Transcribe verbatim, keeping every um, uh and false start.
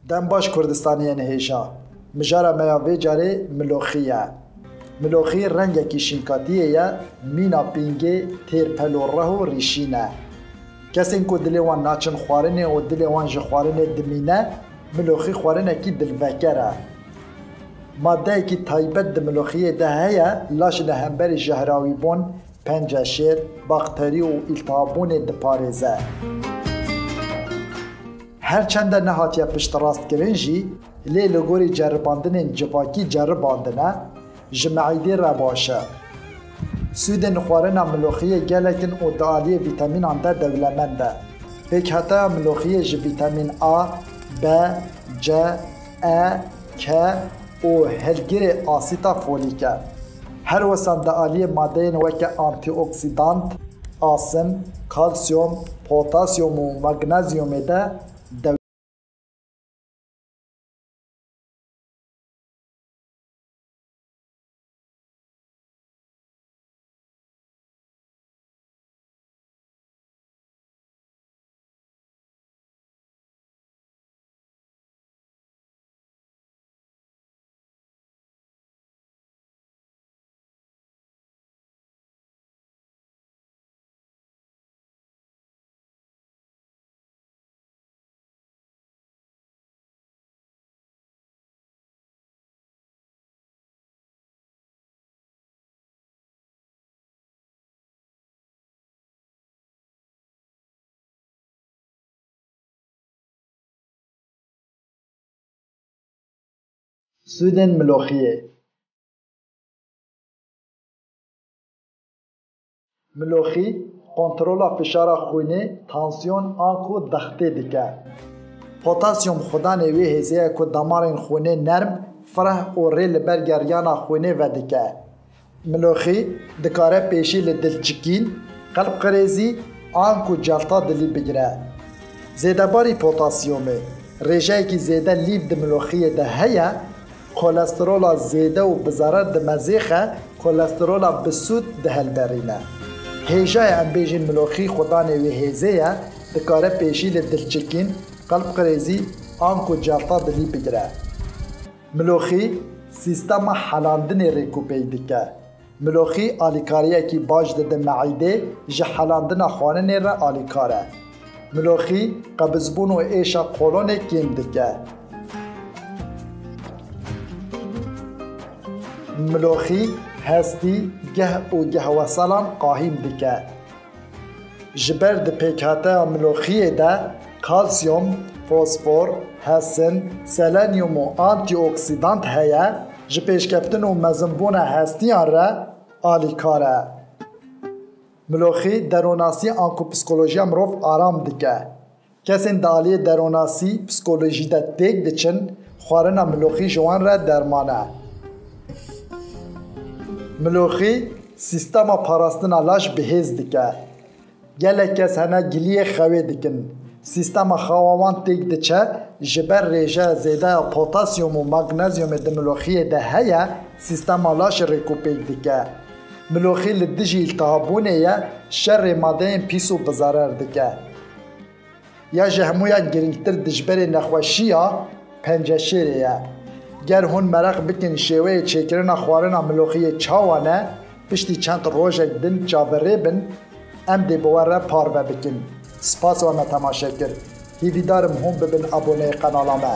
Dem baş Kurdistaniyên hêja. Mijara me ya vê carê miloxî ye. Miloxî rengekî şînkatiyê ye, mîna pîngê, têr pelo reh û rîşîn e. Kesên ku dilê wan naçin xwarinê û dilê wan ji xwarinê dimîne, miloxî xwarinekî dilveker e. Maddeyekî taybet di miloxiyê de heye, laş li hemberî jehrawîbûn, penceşêr, bakterî û îltihabûnê diparêze. Her çende nehatiye piştrastkirin jî, lê li gorî ceribandinên civakî ceribandine, ji meîdê re baş e. Sûdên xwarina miloxiyê gelek in û di aliyê vîtamînan de dewlemend e. Pêkhateya miloxiyê ji vîtamîn A, B, C, E, K û hilgirê asîta folîk e. Her wisa di aliyê madeyên weke antîoksîdant, asin, kalsiyum, potasyum û magnezyumê de dew- Sûdên miloxiyê. Miloxî kontrola fişara xwînê, tansiyon anku dextê dike. Potasyum xudanê wê hêzê ye ku damarên xwînê nerm, fireh û rê li ber geryana xwînê vedike. Miloxî dikare pêşî li dilçikîn, qelbqirêzî anku celta dilî bigire. Zêdebarî potasyumê, rêjeyekî zêde lîv di miloxiyê de heye, kolesterola zêde û bi zerer di mezêxe kolesterola bi sûd dihelberîne. Hêjayê em bêjin miloxî xudanê wê hêzê ye, dikare pêşî li dilçikîn, qelbqirêzî anku celta dilî bigire. Miloxî sîstema helandinê rêkûpêk dike. Miloxî alîkariyekî baş dide meîdê ji helandina xwarinê re alîkar e. Miloxî qebizbûn û êşa kolonê kêm dike. Miloxî hestî, geh û gehweselan qahîn dike. Ji ber di pêkhateya miloxiyê de kalsiyum, fosfor, hesin, selenyum û antîoksîdant heye, ji pêşkeftin û mezinbûna hestiyan re alîkar e. Miloxî deronasî anku psikolojiya mirov aram dike. Kesên di aliyê deronasî, psikolojî de têk diçin, xwarina miloxî ji wan re derman e. Miloxî sîstema parastina laş bi hêz dike. Gelek kes hene giliyê xewê dikin. Sîstema xewa wan têk diçe, ji ber rêjeya zêde ya potasyum û magnezyumê di miloxiyê de heye, sîstema laş rêkûpêk dike. Miloxî li dijî îltihabûnê ye, şerê madeyên pîs û bizarer dike. Ya ji hemûyan girîngtir dijberê nexweşiya penceşêrê ye. Ger hûn meraq bikin şêweyê çêkirina xwarina miloxiyê çawa ne, piştî çend rojek din çaverê bin, em dê bi we re parve bikin. Spas we me temaşe kir. Hîvîdar im hûn bibin aboneyê qenala me.